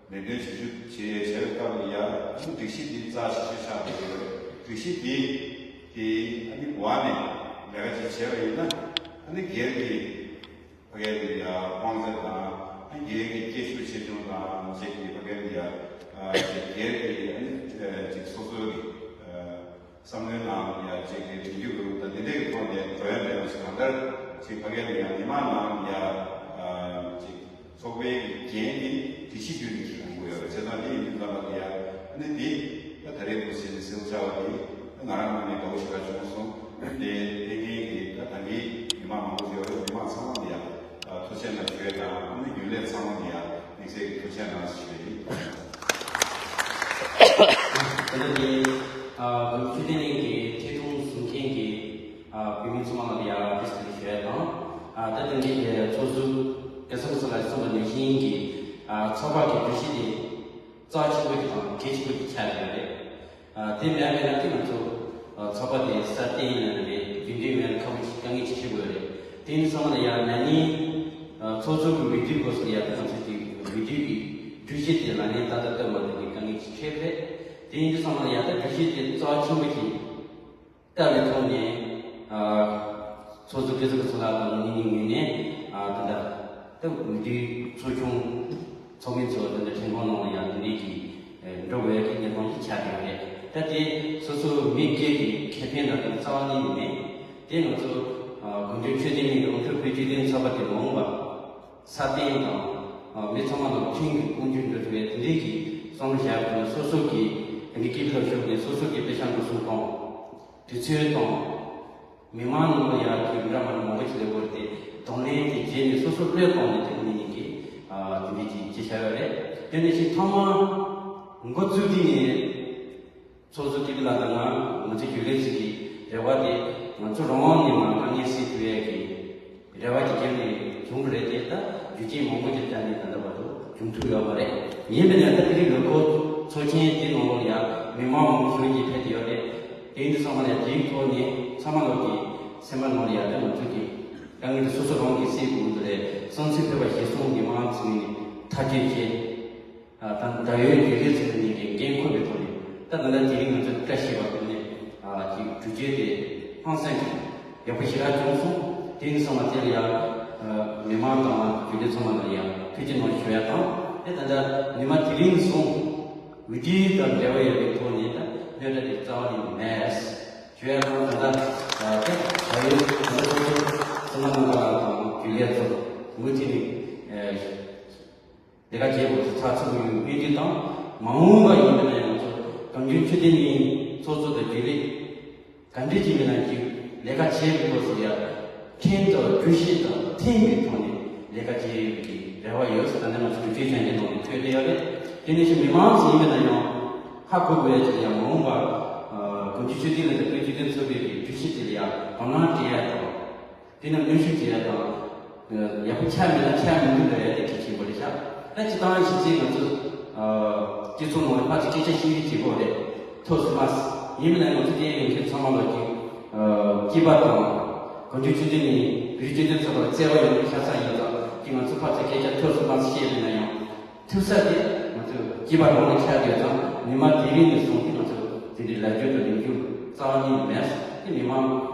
དོན་བྱེད་རྒྱུ་བྱེད་བྱས་པའི་སྐབས་ལ་ཡ་ཨ་ནི་སྒྲིག་གཞི་འདི་རྩ་ཆེ་ཤོས་ཆགས་བསྡད་ཡོད་རེད། སྒྲིག་གཞི་འདི་གི་ཨ་ནི་འོག་ནས་ལས་ཀ་ཅིག་བྱས་པ་ཡིན་ན་ཨ་ནི་སྒེར་གྱི་ཕ་གིའི་ཡ་དབང་ཆ་དང་སྒེར་གྱི་སྐད་ཤུགས་ཆེ་ཆུང་དང་བཅས་ཀྱི་ཕ་གིའི་ཡ་ཅིག་སྒེར་གྱི་ཅིག་སོ་སོའི་བསམ་བློའི་ནང་ཡ་ཅིག་གི་རིགས་རྒྱུད་ཀྱི་དང་དེ་འདྲའི་ཐོག་ནས་འགྲོ་ཡ་མེད་པ་ཞིག་གང་ལྟར་ཅིག་ཕ་གིའི་ཡ་མི་མང་ནང་ཡ་ཅིག་ཚོགས་པའི་འགན་ནི་སྒྲིག་གཞི་བརྒྱུད་ནས་ཀྱི་ཡོང་གི་ཡོད་རེད། བྱས་ཙང་དེ་ཡིན་དུས་ཙམ་པ་དེ་ཡ་ཨ་ནི་དེ་ད་ད་རེས་འདུག་ཟེར་ནས་ཟིན་བྱ་བ་དེ་ང་རང་ངོས་ནས་དགའ་པོ་ཞེ་དྲག་བྱུང་སོང་། དེ་ལྟས་ངན་གྱི་ད་ད་གིན་མི་མང་མང་པོ་ཡོད་རེད། མི་མང་ཚང་མ་ལ་ཡ་ཐུགས་རྗེ་གནང་ཞུ་ཡ་དང་ཨ་ནི་རྒྱུན་ལས་ཚང་མ་ལ་ཡ་དམིགས་བསལ་གྱི་ཐུགས་རྗེ་གནང་ཞུ་ཡ་ཡིན། ད་ལྟ་དེ་ཨ་བོད་ཆོས་ལྡན་གླིང་གི་ཐད་གཏོང་བཟོ་མཁན་གྱི་ཨ་བོད་མི་ཚང་མ་ལ་ཡ་བཀྲ་ཤིས་བདེ་ལེགས་ཞུ་ཡ་དང་། ཨ་ད་ལྟ་འདི་གའི་ཚོགས་གཙོ་སྐལ་བཟང་ལགས་གསུངས་པ་ནང་བཞིན་གྱི་ཨ་ཚོགས་པ་གི་སྒྲིག་གཞི་དེ་རྩ་ཆེན་པོ་ཞིག་དང་གལ་ཆེན་པོ་ཞིག་ཆགས་ཡོད་རེད། ཨ་དེ་མེད་མེད་ན་དེ་ང་ཚོ་ཨ་ཚོགས་པ་དེ་སྲ་བརྟན་ཡིན་ན་རེད། རྒྱུན་མཐུད་ཡིན་ན་ཁག་པོ་ཞིག་དཀའ་ངལ་ཅིག་འཕྲད་དགོས་རེད། དེ་ཡིན་ཙང་ལ་ཡང་ན་ནིང་ཨ་ཚོགས་གཙོ་གི་འོས་བསྡུའི་སྐབས་སུ་ཡང་ང་ཚོ་དེ་འོས་བསྡུ་གི་གྲོས་གཞི་དེ་ལག་ལེན་ཏག་ཏག་བསྟར་མ་ཐུབ་པའི་དཀའ་ངལ་ཅིག་འཕྲད་པ་རེད། དེ་ཡིན་དུས་ཙང་ལ་ཡང་ད་གྲོས་གཞི་དེ་རྩ་བ་ཆེན་པོ་ཞིག་བསྟར་བའི་ཐོག་ནས་ཨ་ཚོགས་གཙོ་སྐལ་བཟང་སྐལ་བཟང་ལགས་དང་ངེད་གཉིས་ངོས་ནས་ཨ་ད་ལྟ་ད་འོས་བསྡུའི་ཚོགས་ཆུང་ཚོགས་མི་ཚོ་ད་ལྟ་ཁྲིམས་ཁང་ནང་ལ་ཡང་འདི་འདྲའི་གི་འགྲོ་དགོས་ཀྱི་གནས་སྟངས་ཅིག་ཆགས་ཡོད་རེད། ད་དེ་སོ་སོ་མི་སྒེར་གྱི་ཁེ་ཕན་ལ་ད་རྩ་བ་ནས་མེད། དེ་ང་ཚོ་ཨ་གངས་ལྗོངས་ཆོས་ལྡན་གླིང་རང་སྐྱོང་བོད་སྤྱི་མཐུན་ཚོགས་པ་དེ་མ་འོངས་པ་སྲ་བརྟན་དང་ཨ་མི་ཚང་མ་ལ་ཁྲིམས་ཀྱི་དབང་སྒྱུར་འགྲོ་ཐུབ་པའི་དེ་འདྲའི་གི་བསམ་བློ་བཞག་དགོས་ན་སོ་སོ་གི་དེ་འདྲའི་སྐད་འབོད་ལ་ཞུགས་ནས་སོ་སོ་གི་དཔེ་ཆ་འགྲོ་སོང་གཏོང་། དུས་ཚོད་གཏོང་། མི་མང་ནང་ལ་ཡང་གི་འདྲ་མ་མང་པོ་ཞིག་སླེབས་ཡོད་རེད་དེ། གདོང་ལེན་དེ་བརྗེད་ནས་སོ་སོ་བློས་གཏོང་ནས་དེ་ནི་ཡིན་གྱི། ཨ་དེ་འདྲའི་ཅིག་ཅིག་བྱ་ཡོད་རེད། དེ་ནས་ཅིག་ཐོག་མར་འགོ་བཙུགས་དུས་ནས་ཚོགས་གཙོ་སྐྱིད་པོ་ལགས་དང་ང་ང་ཚོ་རྒྱུན་ལས་ཚོ་གི་རེ་བ་དེ་ང་ཚོ་རང་དབང་ནས་མར་དཀའ་ངལ་སེལ་ཐུབ་ཡས་ཀྱི་རེ་བ་དེ་རྒྱབ་ནས་བྱུང་བ་རེད་དེ། ད་རྒྱུ་རྐྱེན་མང་པོ་ཞིག་བརྟེན་ནས་ད་ལྟ་བར་དུ་བྱུང་ཐུབ་ཡོད་མ་རེད། ཡིན་པ་ཡིན་ན་ད་དེ་རིང་ལོ་འཁོར་ཚོགས་ཆེན་དེ་ནང་ལོགས་ཡང་མི་མང་མང་པོ་ཞིག་ཕེབས་ཏེ་ཡོད་རེད། དེ་ཡིན་དུས་ཚང་མ་ལ་དེའི་ཐོག་ནས་ཚང་མ་ལོག་གི་སེམས་པ་ནང་ལ་ཡང་ད་ང་ཚོ་གི་དཀའ་ངལ་དེ་སོ་སོ་རང་གིས་སེལ་དགོས་ཀྱི་རེད། བསམ་ཚུལ་ཕེབས་པ་གཞིར་བཟུང་མི་མང་ཚོ་ནས་ཐག་གཅོད་བྱས། ཨ་ད་ད་ཡོད་རྒྱུན་ལས་ཚོ་ནས་ཀྱི་འགན་འཁུར་བའི་ཐོག་ནས་ད་ད་ལྟ་དེ་རིང་ང་ཚོ་བཀྲ་ཤིས་པ་ཐོག་ནས་ཨ་ཅིག་གྲུབ་འབྲས་དེ་ཧང་སང་གི་ཡག་པོ་ཞེ་དྲག་བྱུང་སོང་། དེ་ཡིན་ཙང་མ་དེ་ལ་ཡང་ཨ་མི་མང་དང་རྒྱུན་ལས་ཚང་མ་ལ་ཡང་ཐུགས་རྗེ་གནང་ཞུ་ཡ་དང་། དེ་ད་ལྟ་ཉི་མ་དེ་རིང་སོང་འོས་བསྡུ་དང་འབྲེལ་བ་ཡོད་པའི་ཐོག་ནས་ད་གནོད་འཚེ་དེ་རྩ་བ་ནས་མེད་ཞུ་ཡ་དང་། ད་ལྟ་ཨ་དེ་ད་ཡོད་ད་ལྟ་སོ་སོ་ཚང་མ་ནང་པ་ལ་དང་རྒྱུན་ལས་ཚོ་མུ་མཐུད་ནས་ཨ། ལས་ཀ་བྱེད་དགོས་སུ་ཚགས་ཚུད་པོ་ཡོང་བའི་འདི་དང་མ་འོངས་པ་ཡིན་པ་ན་ཡང་ང་ཚོ་གངས་ལྗོངས་ཆོས་ལྡན་གླིང་ཚོགས་གཙོ་དང་རྒྱུན་ལས་ག་འདྲ་ཅིག་མིན་ན་ཅིག་ལས་ཀ་བྱེད་དགོས་སུ་ཡ་ ཁྲིམས་དང་འགྲུལ་བཞུད་དང་མཐུན་པའི་ཐོག་ནས་ལས་ཀ་བྱེད་ཡོད་པའི་རེ་བ་ཡོད་ཟེར། ད་ནི་ང་ཚོ་གྲོས་ཆོད་གཞན་གྱི་ནང་ནས་འཁོད་བསྡད་ཡོད་རེད། དེ་ནས་ཅིག་མི་མང་ཞིག་ཡིན་པ་ན་ཡང་ཧ་གོ་དགོས་ཡ་ཅིག་ལ་ཡང་མ་འོངས་པར་གོ་སྒྲིག་ཆོས་སྡེ་ལ་དང་བོད་སྤྱི་མཐུན་ཚོགས་པའི་གི་གྲོས་གཞི་དེ་ལ་ཡང་དོ་སྣང་སྤྲད་ཡ་དང་། དེ་ནས་གནོན་ཤུགས་ཀྱི་ཡ་དང་། ཡག་པོ་ཆགས་མེད་ན་ཆགས་མི་འདུག་ལ་ཡ་དེ་གལ་ཆེན་པོ་རེད་ཤག་ད་སྤྱི་བཏང་གཞི་རྩའི་ང་ཚོ་སྤྱི་ཚོགས་ནང་ལ་ཕར་ཚུར་སྐད་ཆ་བཤད་རྒྱུ་བྱེད་དགོས་རེད། ཐུགས་སུ་མ་སོང་། ཡིན་མིན་ན་ང་ཚོ་སྐད་ཡོད་མཁན་ཚང་མ་ལ་ཅིག་སྐྱིད་པ་དང་། གང་བྱུང་ཅི་འདྲ་ནས་བོད་སྤྱི་མཐུན་ཚོགས་པར་བརྩེ་བ་ཡོད་མཁན་ཆ་ཚང་ཡིན་ཙང་ཅིག་ང་ཚོ་ཕར་ཚུར་སྐད་ཆ་ཐུགས་སུ་མ་སོང་བཤད་མིན་ན་ཡང་། ཐུག་ས་དེ་ང་ཚོས་སྐྱིད་པ་རང་ལ་ཆགས་ཡོད་ཙང་ཉི་མ་དེ་རིང་ནས་བཟུང་སྟེ་ང་ཚོས་དེ་འདྲའི་ལབ་རྒྱུ་དང་ལེན་རྒྱུ་རྩ་བ་ཉིད་མེད། དེ་མི་མང་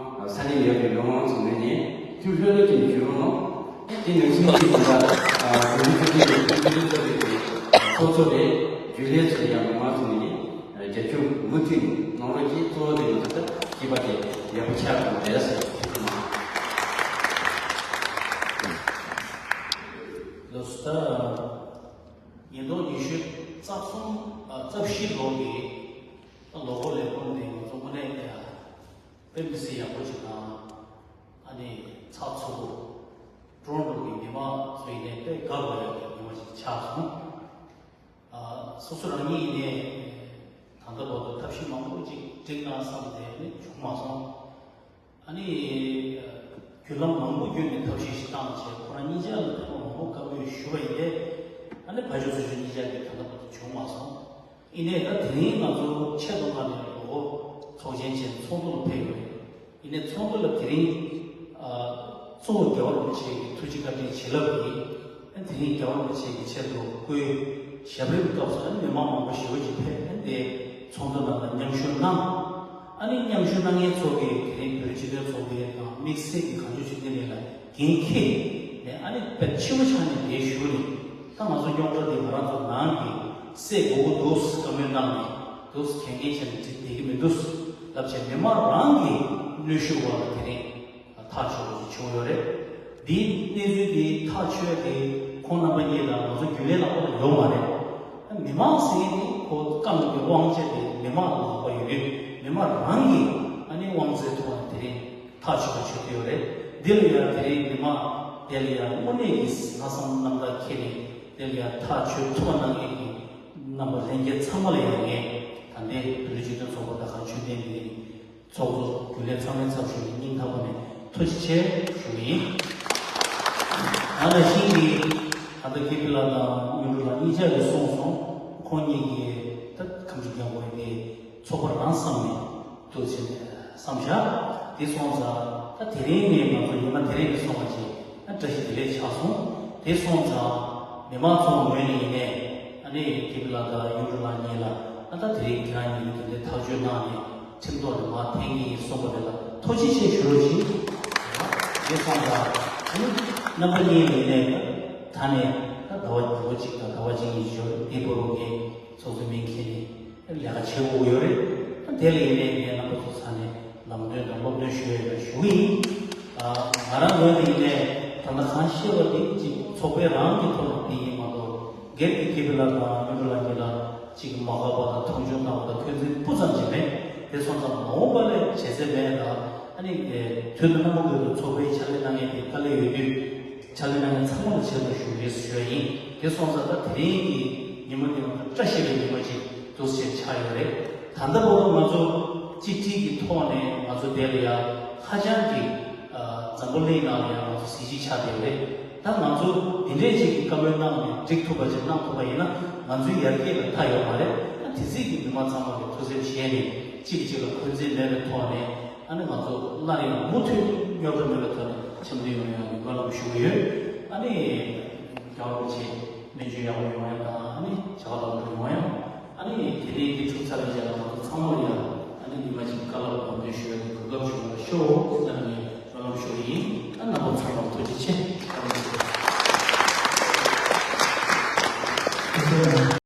ས་གནས་ཡོད་པའི་མི་མང་ཚོ་ངོས་ནས་ཐུགས་ལྷོད་ལྷོད་ཀྱིས་བཞུགས་རོགས་གནང་། དེ་ནང་བཞིན་གྱི་དེ་འདྲ་བོད་མི་ཚོགས་སྡེ་དང་ཚོགས་སྡེ་ཚོགས་པའི་ཚོགས་གཙོ་རེད། རྒྱུན་ལས་ཚོ་ཡང་མི་མང་ཚོ་ངོས་ནས་རྒྱབ་སྐྱོར་མུ་མཐུད་གནང་རོགས་གྱིས། གཙོ་བོ་དེ་ང་ཚོ་ད་སྐྱིད་པ་དེ་ཡག་པོ་ཆགས་དགོས་རེད་ཟེར་ཞུ་གི་ཡིན། ལགས་སོ། ད་ཉིས་སྟོང་ཉི་ཤུ་རྩ་གསུམ་ཨ་རྩ་བཞི་ལོ་གི་ལོ་འཁོར་ལས་ཁུངས་དེ་ང་ཚོ་དངོས་གནས་ཀྱང་དཔེ་མི་སྲིད་ཡག་པོ་ཅིག་དང་། ཨ་ནི་ཚགས་ཚུད་པོ། ཀྲོན་ཀྲོ་གི་མི་མང་ཚོ་ཡིན་ནའི་དཔེ་དགའ་དགོས་ཡག་གི་ཉི་མ་ཅིག་ཆགས་སོང་། ཨ་སོ་སོ་རང་ཉིད་ཡིན་ནའི་ད་ལྟ་བར་དུ་ཐབས་ཤེས་མང་པོ་ཅིག་བསྒྲིགས་གནང་བསམ་དེ་ནི་བྱུང་མ་སོང་། ཨ་ནི། བརྒྱུད་ལམ་མང་པོ་བརྒྱུད་ནས་ཐབས་ཤེས་ཤིག་བཏང་བྱས་ཁོ་རང་གཉིས་ཆ་ལ་ཐེངས་མ་མང་པོ་བཀའ་མོལ་ཞུས་པ་ཡིན་ཏེ། ཨ་ནི་ཕར་ཕྱོགས་ཚུར་ཕྱོགས་གཉིས་ཆ་གི་ད་ལྟ་བར་དུ་བྱུང་མ་སོང་། ཡིན་ནའི་ད་དེ་རིང་ང་ཚོ་ཆེད་དུ་མངགས་ནས་ལོ་འཁོར་ཚོགས་ཆེན་བྱས་ཚོགས་འདུ་ལ་ཕེབས་ཡོད་རེད། ཡིན་ནའི་ཚོགས་འདུ་ལ་དེ་རིང་ཨ་གཙོ་བོ་རྒྱལ་བ་རིན་པོ་ཆེ་གི་ཐུགས་རྗེ་བཀའ་དྲིན་བྱིན་རླབས་ཀྱིས། ཨ་དེ་རིང་རྒྱལ་བ་རིན་པོ་ཆེ་གི་ཆེད་དུ་སྐུའི་ཞབས་རིམ་སྐབས་སུ་ཨ་ནི་མི་མང་མང་པོ་ཞེ་པོ་ཅིག་ཕེབས། ཨ་ནི་དེ་ཚོགས་འདུ་ནང་ལ་མཉམ་ཞུགས་གནང་། ཨ་ནི་མཉམ་ཞུགས་གནང་མཁན་ཚོ་གིས་དེ་རིང་བོད་སྤྱི་མཐུན་ཚོགས་པའི་དང་དམིགས་བསལ་གྱི་གངས་ལྗོངས་ཆོས་ལྡན་གླིང་ལ་འགན་འཁྱེར་ནས་ཨ་ནི་དཔེ་ཕྱི་པོ་ཆགས་ནས་བསྡད་བཞུགས་ནས། ད་ང་ཚོ་རྙོག་དྲ་འདི་ང་རང་ཚོ་ནང་གི་སེལ་དགོས་ཀྱི་འདུག་བཀའ་མོལ་གནང་ནས་འདུག་གལ་འགངས་ཆེ་ནས་འགྲིག་བསྡད་ཀྱི་མི་འདུག་ལབ་བྱས་མི་མང་རང་གི་གནོན་ཤུགས་འོག་ལ་དེ་རིང་ཐག་ཆོད་པ་ཞིག་བྱུང་ཡོད་རེད། འདིའི་གནས་ཚུལ་འདི་ཐག་ཆོད་དེ་ཁོང་རྣམ་པ་གཉིས་དང་ང་ཚོ་རྒྱུན་ལས་ལག་པ་ལ་ཡོད་མ་རེད། མི་མང་ཟེར་མཁན་དེ་ཁོ་རྐང་གི་དབང་ཆ་དེ་མི་མང་ལ་ལག་པ་ཡོད་དུས་མི་མང་རང་གི་ཨ་ནི་དབང་ཚད་ཐོག་ནས་དེ་རིང་ཐག་ཆོད་པ་ཆོད་ཀྱི་ཡོད་རེད། འདི་ལ་ཡང་དེ་རིང་མི་མང་དེ་ལ་ཡང་དངོས་གནས་ཀྱི་ལྷག་བསམ་རྣམ་དག་འཁྱེར་ནས་དེ་ལ་ཡང་ཐག་ཆོད་ཐུབ་པ་གནང་མཁན་གྱི་རྣམ་པ་ལྷན་རྒྱས་ཚང་མ་ལ་ཡང་ངས་ད་ལྟའི་བོད་རིགས་སྤྱི་མཐུན་ཚོགས་པ་དར་དཀར་ཆོས་ལྡན་གླིང་ཚོགས་གཙོ་རྒྱུན་ལས་ཚང་མའི་ཚབ་ཞུས་ནས་སྙིང་ཐག་པ་ནས་ཐུགས་རྗེ་ཆེ་ཞུ་གི་ཡིན། ད་ནང་བཞིན་གྱི་ད་ལྟ་ཀེ་པི་ལགས་དང་གཡུ་འབྲུག་ལགས་གཉིས་ཆ་གིས་གསུངས་སོང་། ཁོང་གཉིས་ཀྱིས་ད་ཁམས་ཀྱི་རྒྱལ་པོ་ཡིན་པའི་ཚོགས་པ་རང་བསམ་ནས་འདུག་ཟེར་ནས་བསམ་བཞག་དེ་སོང་ཙང་ད་དེ་རིང་ནས་ང་ཚོ་ཉི་མ་དེ་རིང་ནས་སོང་བ་ཅིག་ད་བཀྲ་ཤིས་བདེ་ལེགས་ཆགས་སོང་། དེ་སོང་ཙང་མི་མང་ཚོ་ངོས་ནས་ཡིན་ནའི་ཨ་ནི་ཀེ་པི་ལགས་དང་གཡུ་འབྲུག་ལགས་གཉིས་ལ་ཨ་ད་དེ་རིང་ཁྱེད་རང་གཉིས་ཀྱིས་དེ་འདྲའི་ཐག་གཅོད་གནང་ནས་ཁྲིམས་ཐོག་ནས་མར་འཐེན་གྱི་ཡིན་གསུངས་པ་དེ་ལ་ཐུགས་རྗེ་ཆེ་ཞུ་རོགས་གྱིས། དེ་སོང་ཙང་ཨ་ནི་རྣམ་པ་གཉིས་ཡིན་ནའི་ད་ནས་ད་ཟླ་བ་ཟླ་བ་གཅིག་དང་ཟླ་བ་གཅིག་གཉིས་ཞོར་དེ་བར་དུ་ངས་ཚོགས་གཙོ་མིང་འཁྱེར་ནས་ལས་ཀ་བྱེད་དགོས་ཀྱི་ཡོད་རེད། དེ་ལ་ཡིན་ནའི་ངས་རྣམ་པ་ཚོ་ཚང་ནས་ལམ་སྟོན་དང་སློབ་སྟོན་ཞུ་ཡས་ལ་ཞུ་གི་ཡིན། ང་རང་ངོས་ནས་ཡིན་ནའི་ད་ལྟ་གང་བཤད་པ་དེ་གཅིག་ཚོགས་པའི་རང་གི་ཐོག་ནས་དེ་ཡིན་མ་གཏོགས་སྒེར་གྱི་ཀེ་པི་ལགས་དང་གཡུ་འབྲུག་ལགས་གཉིས་ལ་གཅིག་མ་དགའ་བ་དང་མཐོང་ཆུང་གནང་བ་དང་འཁོན་འཛིན་སྤུ་ཙམ་ཅིག་མེད། དེ་སོང་ཙང་མ་འོངས་པ་ལ་བྱེད་ཚད་མེད་ལ་ཨ་ནི་དུས་དང་རྣམ་པ་ཀུན་ཏུ་ཚོགས་པའི་ཕྱག་ལས་གནང་མཁན་དེ་དཀའ་ལས་ཡོད་དུས། ཕྱག་ལས་གནང་མཁན་ཚང་མ་ལ་ཆེད་དུ་ཞུ་རེས་ཞུ་ཡ་ཡིན། དེ་སོང་ཙང་ད་དེ་རིང་གི་ཉི་མ་འདི་ང་ཚོ་བཀྲ་ཤིས་པའི་ཉི་མ་ཅིག་འདུག་སེ་ཆགས་ཡོད་རེད། ད་ལྟ་བར་དུ་ང་ཚོ་གཅིག་སྒྲིལ་གྱི་ཐོག་ནས་ང་ཚོ་དེ་ལ་ཡ་ཧ་ཅང་གི་འཛམ་བུ་གླིང་ནང་ལ་ཡ་ང་ཚོ་གཟི་བརྗིད་ཆགས་བསྡད་ཡོད་རེད། ད་ང་ཚོ་འདི་འདྲས་ཅིག་གི་བཀའ་མོལ་གནང་ནས་འགྲིག་ཐུབ་པ་ཅིག་གནང་ཐུབ་པ་ཡིན་ན་ང་ཚོའི་ཡར་རྒྱས་ལ་མཐའ་ཡོད་མ་རེད། ད་དེ་སྲིད་ཀྱི་མི་མང་ཚང་མ་གི་ཐུགས་སེམས་བཞེས་ནས་གཅིག་གིས་གཅིག་ལ་འཁོན་འཛིན་མེད་པའི་ཐོག་ནས། ཨ་ནི་ང་ཚོ་སླར་ཡང་མུ་མཐུད་རྙོག་དྲ་མེད་པའི་ཐོག་ནས་འཆམ་མཐུན་ཡོང་ཡག་གི་སྨོན་ལམ་ཞུ་གི་ཡོད། ཨ་ནི་རྒྱལ་བ་རིན་པོ་ཆེ་སྨན་བཅོས་ཡག་པོ་ཡོང་ཡག་དང་ཨ་ནི་བྱ་བ་ལམ་འགྲོ་ཡོང་ཡག་ཨ་ནི་དེ་རིང་འདི་གྲུབ་ཚར་བའི་རྗེས་ལ་ང་ཚོ་ཚང་མ་ལ་ཡང་ཨ་ནི་ཉི་མ་གཅིག་བཀའ་སློབ་ལམ་སྟོན་ཞུ་ཡག་གི་གོ་སྐབས་བྱུང་བར་ཤོག་ཟེར་ནས་སྨོན་ལམ་ཞུ་གི་ཡིན། ཨ་རྣམ་པ་ཚང་མ་